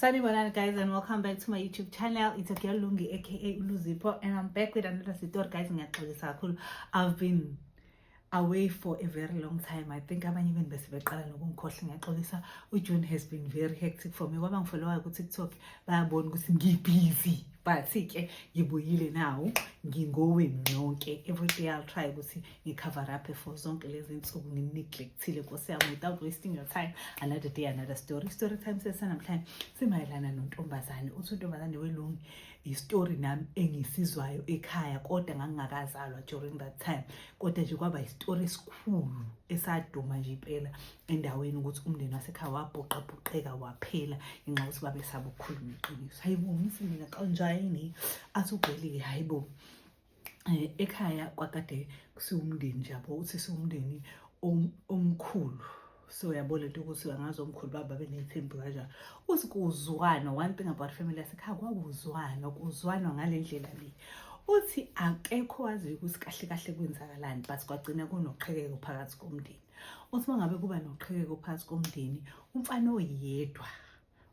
Sanibonani guys and welcome back to my YouTube channel. It's your girl Lungi aka Uluzipho and I'm back with another story guys. Ngiyaxolisa kakhulu. I've been away for a very long time. I think abanye benu bese beqala nokungikhohlwa. Ngiyaxolisa. UJune has been very hectic for me. Kwabangifollowayo ku-TikTok bayabona ukuthi ngibusy. But ke ngibuyile now, ngingowenu nonke. Every day I'll try ukuthi ngicover up for zonke lezi nsuku ngineglectile nkosi yami without wasting your time. Another day, another story. Story time sesanamhlanje simayelana nontombazane. Uthi untombazane welungi istory nami engisizwayo ekhaya kodwa ngangingakazalwa during that time, kodwa nje kwaba isitori esikhulu esaduma nje impela endaweni ukuthi umndeni wasekhaya wabhuqabhuqeka waphela ngenxa yokuthi babesaba ukukhuluma iqiniso. Hayibo, ngithi mina kanjani? Athi ubhekile, hayibo, ekhaya kwakade siwumndeni nje yabo, uthi siwumndeni omkhulu, so yabo lento ukuthi angazi omkhulu baba benethembu kanjani. Uthi kuzwana, one thing about family yasekhaya kwakuzwanwa, kuzwanwa ngale ndlela le. Uthi akekho waziyo ukuthi kahle kahle kwenzakalani, but kwagcina kunoqhekeko phakathi komndeni. Uthi uma ngabe kuba noqhekeko phakathi komndeni, umfana oyedwa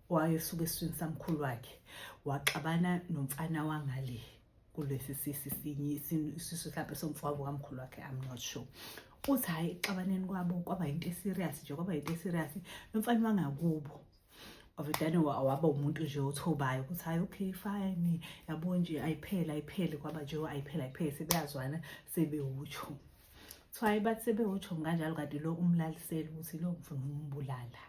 owayesuka esiswini samkhulu wakhe waxabana nomfana wangale kulesi sisi sinye isisu mhlawumbe somfowabo kamkhulu wakhe, I'm not sure. Uthi hhayi, ekuxabaneni kwabo kwaba yinto eserious nje, kwaba yinto eserious. Lo mfana wangakubo wavedane waba umuntu nje othobayo ukuthi hhayi, okay, fine, yabo nje, ayiphele ayiphele, kwaba nje ayiphele ayiphele, sebeyazwana sebewutsho. Kuthiwa hayi, bathi sebewutsho kanjalo, kanti lo umlalisele ukuthi lo ngifuna ukumbulala,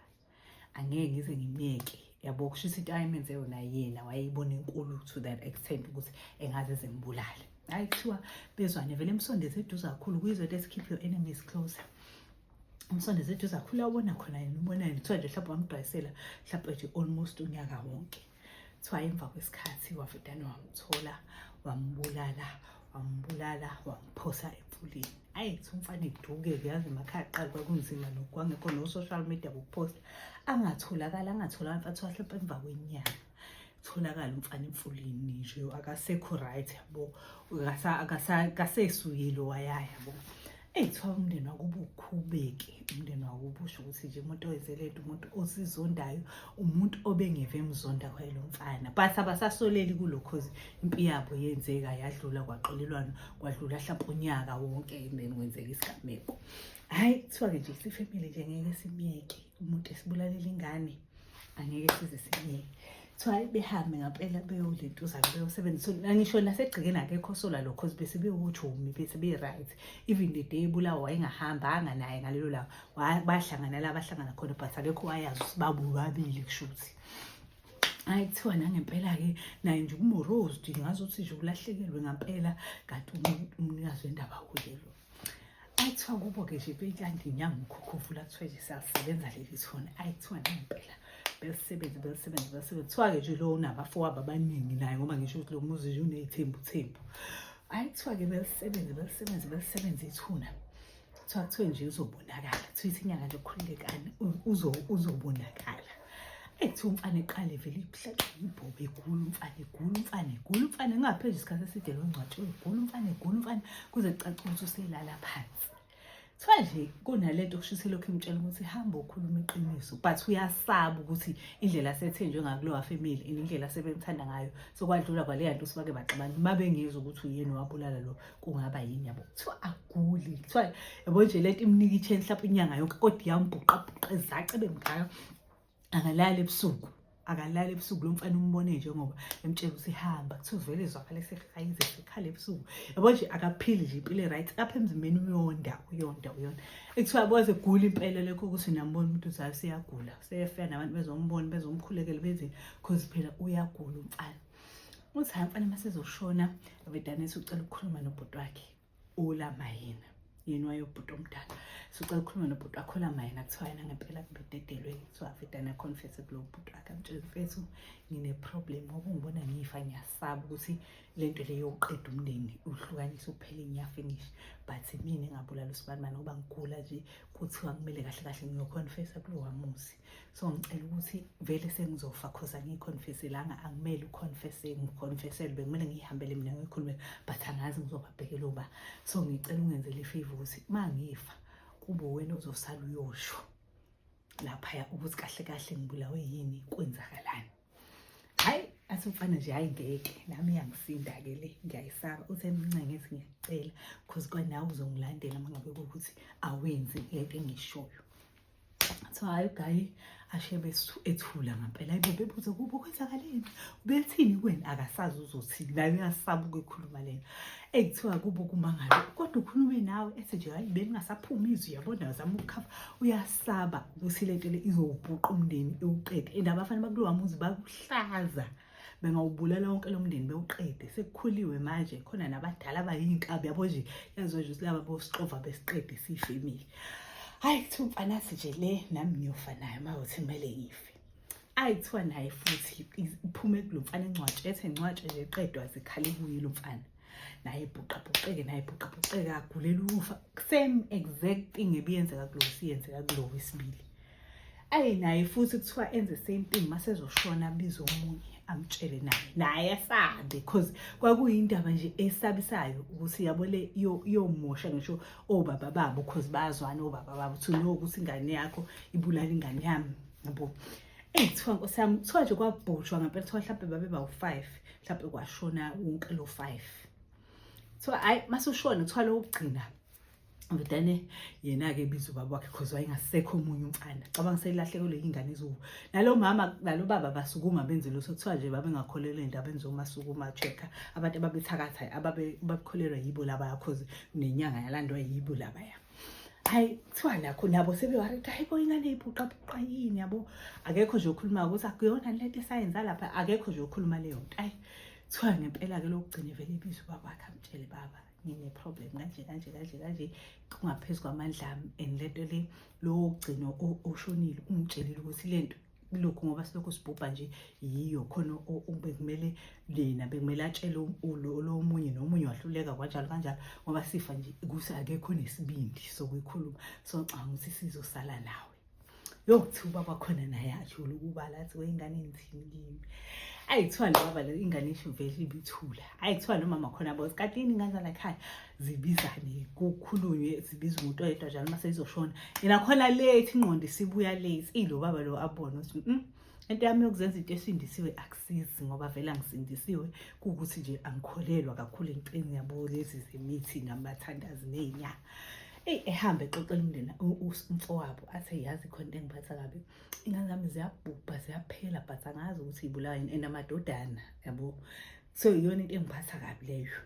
angeke ngize ngimyeke yabo. Kusho ukuthi into ayemenze yona yena wayeyibona inkulu to that extent ukuthi engaze zimbulale. Hayi, kuthiwa bezwane vele, emsondeze eduze kakhulu. Kuyizwe let's keep your enemies closer, umsondeze eduze kakhulu, awubona khona yena ubona yena. Kuthiwa nje mhlawumbe wamdwayisela mhlawumbe nje almost unyaka wonke. Kuthiwa emva kwesikhathi wavedane wamthola, wambulala, wambulala, wamphosa emfuleni. Ayi, kuthi umfana eduke-ke, yazi emakhaya kuqala kwakunzima lokhu, kwangekho no-social media bokuphosta, angatholakala, angatholakala mfana. Mhlawumbe emva kwenyanga tholakala umfana emfuleni nje, akasekho right yabo, akasesuyile wayaya yabo. Eyi, kuthiwa umndeni wakubo ukhubeke, umndeni wakubo usho ukuthi nje umuntu owenze lento umuntu osizondayo, umuntu obengeve emzonda kwaye lo mfana, but abasasoleli kulo cause impi yabo yenzeka yadlula, kwaxolelwana, kwadlula hlampe unyaka wonke and then kwenzeka isigameko. Hhayi, kuthiwa-ke nje sifamily nje ngeke simyeke umuntu esibulalela ingane, angeke size simyeke. Kuthiwa hayi, behambe ngampela beyolentuzana beyosebenzisa, ngisho nasegcekeni akekho sola lo cause bese bewujomi, bese be-right. Even the day ebulawa wayengahambanga naye ngalelo langa, bahlangana la bahlangana khona, but akekho wayazi ukuthi babobabili. Kusho ukuthi hayi, kuthiwa nangempela-ke naye nje umorosed ngazuthi nje ulahlekelwe ngampela, kanti umnikazi wendaba uye lo. Ayi, kuthiwa kubo-ke nje beyilanda inyanga ukhukhovula, kuthiwa nje siyasebenza leli thona. Ayi, kuthiwa nangempela belisebenze, belisebenze, belisebenze. Kuthiwa-ke nje lo unabafowabo abaningi naye, ngoba ngisho ukuthi lo muzi nje uney'thembu thembu. Ayi, kuthiwa-ke belisebenze, belisebenze, belisebenze ithuna. Kuthiwa nje uzobonakala, kuthiwa ithi inyanga nje khululekani, uzobonakala. Eyi, kuthiwa umfana eqale vele ihlatshwe ibhobo, egula umfana, egula umfana, egula umfana, engaphezu isikhathi eside lo ngcwatshiwe, egula umfana, egula umfana, kuze kucace ukuthi uselala phansi. Kuthiwa nje kunalento kusho lokhu imtshela ukuthi hamba ukhuluma iqiniso, but uyasaba ukuthi indlela asethenjwe ngakulowa family and indlela asebemthanda ngayo, sokwadlula kwaleya nto ukuthi bake baxabana, uma bengezwa ukuthi uyena wabulala lo kungaba yini yabo. Kuthiwa aguli, kuthiwa yabo nje lento imnika i-chance mhlawumbe inyanga yonke, kodwa iyambhuqabhuqa ezace bemngaka, akalali ebusuku, akalali ebusuku lo mfana umbone nje ngoba emtshela ukuthi hamba. Kuthiwa vele zwakala esehayize sekhala ebusuku yabo nje, akaphili nje impilo e-right apha emzimbeni, uyonda, uyonda, uyonda. Ekuthiwa boze gula impela lokho ukuthi niyambona umuntu uthi hayi, seyagula, seyefika nabantu bezombona, bezomkhulekela, benzeni, cause phela uyagula umfana. Uthi hayi, mfana masezoshona vedane ucela ukukhuluma nobhuti wakhe olama yena, yena wayobhuti omdala, sicela ukukhuluma nobhuti wakho olama yena. Kuthiwa yena ngempela kubededelwe, kuthiwa vedane aconfesse kulo bhuti wakhe, amtshele, mfethu, ngine-problem ngoba ungibona ngifa, ngiyasaba ukuthi le nto le yokuqeda umndeni uhlukanise uphele ngiyafinish, but mina engabulala usibanibani ngoba ngigula nje, kuthiwa kumele kahle kahle ngiyoconfessa kulowa muzi, so ngicela ukuthi vele sengizofa cause angiyiconfesselanga, akumele uconfesse, ngiconfessele, bekumele ngiyihambele mina ngiyikhulume, but angazi ngizobabhekela uba, so ngicela ungenzele ifavor ukuthi uma ngifa kube wena ozosala uyosho laphaya ukuthi kahle kahle ngibulawe yini, kwenzakalani. Athi umfana nje, hhayi ngeke, nami iyangisinda-ke le, ngiyayisaba. Uthi emncenge ethi ngiyacela, cause kwanawe uzongilandela uma ngabe kuwukuthi awenzi lento engiyishoyo. Kuthiwa hhayi ugayi ashiye ethula ngampela. Hayibo, bebuze kubo kwenzakaleni, ubethini kuwena? Akasazi uzothini, naye uyasaba ukuyikhuluma lena. Eyi kuthiwa kubo kumangabe kodwa ukhulume nawe, ethi nje hhayi belingasaphumi izwi, yabona zama ukukhava. Uyasaba ukuthi le nto le izowubhuqa umndeni iwuqede, and abafana bakulowa muzi bakuhlaza, bengawubulala wonke lo mndeni bewuqede. Sekukhuliwe manje, khona nabadala abayinkabi, yabo nje, yaziwa nje ukuthi laba bosixova besiqede siyifemili. Hhayi kuthiwa umfana athi nje le nami ngiyofa nayo uma kuthi kumele ngife. Ayi kuthiwa naye futhi iphume kulo mfana engcwatshwe, ethe ngcwatshwe nje qedwa zikhale kuye lo mfana, naye ebhuqabhuqeke, naye ebhuqabhuqeke, agulela ukufa. Same exact thing ebiyenzeka kulo siyenzeka kulo wesibili. Ayi naye futhi kuthiwa enze same thing, masezoshona abize omunye amtshele naye, naye asabe, cause kwakuyindaba nje esabisayo ukuthi yabo le iyomosha ngisho obaba babo, cause bayazwana obaba babo, to know ukuthi ingane yakho ibulala ingane yami, yabo. Eyi kuthiwa nkosi yami, kuthiwa nje kwabhutshwa ngempela, kuthiwa mhlawumbe babe bawu-5, mhlawumbe kwashona wonke lo 5. Kuthiwa hhayi masushona, kuthiwa lo wokugcina Vedane yena-ke ebiza ubaba wakhe, cause wayengasekho omunye umfana. Cabanga selahlekelwe ingane eziwu. Nalo mama nalo baba basukuma benze lutho, kuthiwa nje babengakholelwa ey'ndabeni zomasukuma check-a. Abantu ababethakatha ababekholelwa yibo labaya, cause nenyanga yalandwa yibo labaya. Hayi kuthiwa nakho nabo sebeworried, hayi bo ingane ibhuqabhuqa yini, yabo. Akekho nje okhulumayo ukuthi akuyona lento esayenza lapha, akekho nje okhuluma leyo nto. Ayi kuthiwa ngempela-ke lokugcina vele ibiza ubaba wakhe amtshele, baba ngine-problem kanje kanje kanje kanje, kungaphezu kwamandla ami, and lento le lo wokugcina oshonile ungitshelile ukuthi lento lokhu ngoba silokhu sibhubha nje yiyo khona bekumele lena bekumele atshele lo omunye nomunye wahluleka kanjalo kanjalo, ngoba sifa nje ukuthi akekho nesibindi sokuyikhuluma, so ngicabanga ukuthi sizosala nawe. Yo kuthiwa ubaba khona naye ajule ukubala athi weyingane ngithini kimi. Ayi kuthiwa lo baba le ingane isho vele ibithula. Ayi kuthiwa nomama khona bo sikatini ingane zalakhaya zibizane kukhulunywe, zibiza umuntu oyedwa njalo uma seyizoshona. Yena khona late ingqondo isibuya late, ilo baba lo abone ukuthi into yami yokuzenza into esindisiwe akusizi, ngoba vele angisindisiwe, kuwukuthi nje angikholelwa kakhulu entweni yabo lezi zemithi namathandazi ney'nyanga. Eyi ehambe exoxela umndeni umfowabo, athi yazi khona into engiphatha kabi, ingane zami ziyabhubha ziyaphela, but angazi ukuthi ibulawa yini, and amadodana, yabo. So iyona into engiphatha kabi leyo.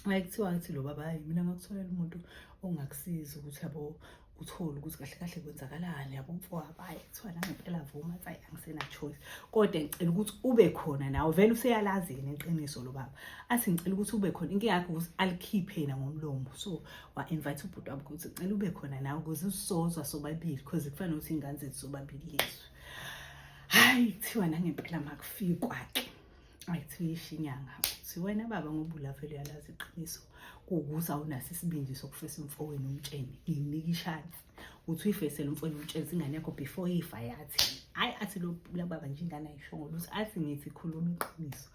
Hayi kuthiwa kuthi lo baba, hayi mina ngakutholela umuntu ongakusiza ukuthi yabo uthole ukuthi kahle kahle kwenzakalani, yabo mfowabo. Hayi kuthiwa nangempela vuma, athi hayi angisena choice, kodwa ngicela ukuthi ube khona nawe, vele useyalazi yena iqiniso lo baba. Athi ngicela ukuthi ube khona, inkinga yakhe ukuthi alikhiphe yena ngomlomo, so wa-invite ubhuti wabo ukuthi ngicela ube khona nawe ukuze usizozwa sobabili, because kufanele ukuthi iy'ngane zethu sobabili lezwi. Hhayi kuthiwa nangempela makufikwa-ke, ayi kuthiwa isho inyanga ukuthi wena baba ngoba ulavele uyalazi iqiniso, kuwukuthi awunaso isibindi sokufesa umfowenu umtshene, ngiyinika ishansi uthi uyifesele umfowenu umtshene ingane yakho before ifa yathi. Hhayi athi lo baba nje ingane ayishongo lutho, athi ngithi khuluma iqiniso,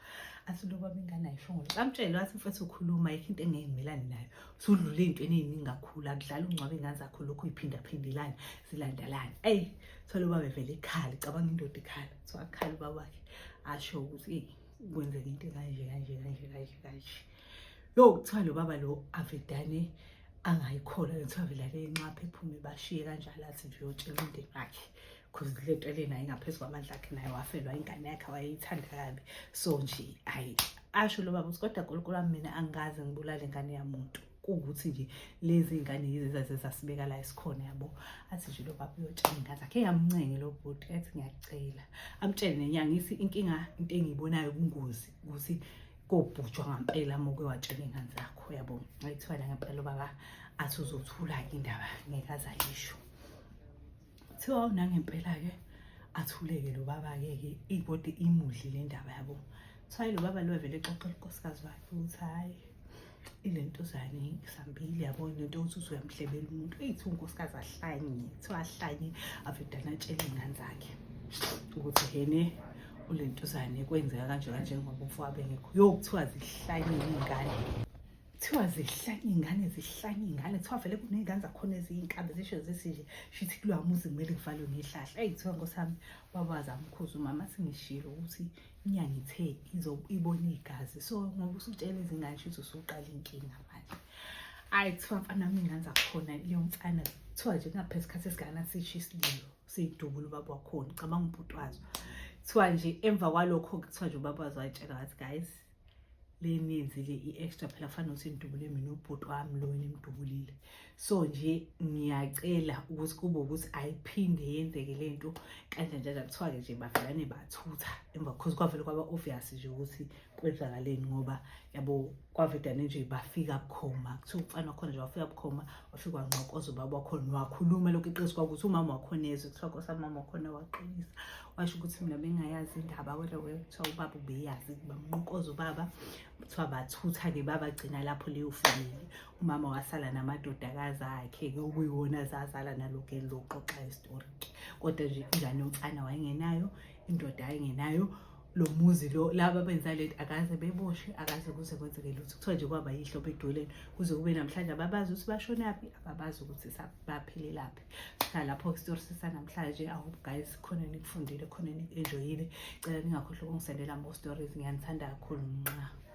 athi lo baba ingane ayishongo lutho. Amtshele wathi mfethu ukhuluma ayikho into engeke ngimelane nayo, usudlule ey'ntweni ey'ningi kakhulu, akudlali ukungcwaba iy'ngane zakho lokhu uyiphindaphindilane zilandalane. Eyi kuthiwa lo baba evele ekhala, cabanga indoda ikhala, kuthiwa akhala ubaba wakhe asho ukuthi eyi kwenzeka into kanje kanje kanje kanje kanje. Yo kuthiwa lo baba lo avedane angayikholwa, kuthiwa vele enxapha ephume bashiye kanjalo, athi nje uyotshela umndeni wakhe, cause le nto lena ingaphezu kwamandla akhe, naye wafelwa ingane yakhe wayeyithanda kabi. So nje hayi asho lo baba ukuthi kodwa Nkulunkulu wami mina angikaze ngibulale ingane yamuntu, kuwukuthi nje lezi iy'ngane yizi ezaze zasibeka la esikhona, yabo. Athi nje lo baba uyotshela iy'ngane zakhe, eyamncenge lo bhuti athi ngiyacela, amtshele nenyanga ithi inkinga into engiyibonayo kungozi ukuthi kobhujwa ngampela uma uke watshela iy'ngane zakho, yabo. Ayithiwa nangempela ubaba athi uzothula-ke indaba ngeke aze ayisho. Kuthiwa nangempela-ke athuleke lo baba-ke ke kodwa imudlile indaba, yabo. Kuthiwa lo baba lo vele exoxela unkosikazi wakhe ukuthi hhayi ile ntuzane isambile, yabo, lento yokuthi uthi uyamhlebela umuntu. Eyi kuthiwa unkosikazi ahlanye, kuthiwa ahlanye avedane atshele iy'ngane zakhe ukuthi hene ulentuzane kwenzeka kanje kanje ngoba umfowabo engekho. Yo kuthiwa zihlanyile iy'ngane. Kuthiwa zihlanya iy'ngane, zihlanya iy'ngane. Kuthiwa vele kuney'ngane zakhona eziyinkabi, zisho zithi nje shuthi kulowa muzi kumele kuvalwe ngehlahla. Eyi, kuthiwa nkosi yami, ubaba wazama ukukhuza umama, sengishilo ukuthi inyanga ithe ibona igazi, so ngoba usutshela izingane shuthi usuqala inkinga manje. Hhayi, kuthiwa mfana wami, iy'ngane zakhona leyo mfana, kuthiwa nje kungaphela isikhathi esingakanani sisho isililo seyidubula ubaba wakhona, cabanga ubhuti wazo. Kuthiwa nje emva kwalokho, kuthiwa nje ubaba wazo wayitshela wathi, guys, le ninzi le i-extra phela, kufanele ukuthi nidubule mina ubhuti wami lo enimdubulile, so nje ngiyacela ukuthi kube ukuthi ayiphinde yenzeke le nto kanjani njalo. Kuthiwa-ke nje bavelane bathutha emva, cause kwavele kwaba obvious nje ukuthi kwenzakaleni, ngoba yabo kwavedane nje bafika bukhoma. Kuthiwa umfana wakhona nje wafika bukhoma, wafika wanqokoza ubaba wakhona, wakhuluma lokhu iqiniso kwakuthi umama wakhona ezwe. Kuthiwa nkosi, umama wakhona waqinisa, washo ukuthi mina bengayazi indaba kodwa kuthiwa ubaba ubeyazi. Bamnqokoza ubaba, kuthiwa bathutha-ke, babagcina lapho leyo family. Umama wasala namadodakazi akhe-ke, okuyiwona zazala nalokhu eloxoxa isitori-ke. Kodwa nje ingane yomfana wayengenayo indoda, ayengenayo lo muzi lo. Laba abenza lento akaze beboshwe, akaze kuze kwenzeke lutho. Kuthiwa nje kwaba yihlo bedoleni kuze kube namhlanje, ababazi ukuthi bashonaphi, ababazi ukuthi baphelelaphi. Lapho isitori sisanamhlanje. I hope guys khona nikufundile, khona niku-enjoyile. Cela ningakhohlwa ukungisendela more stories. Ngiyanithanda kakhulu. Nqa.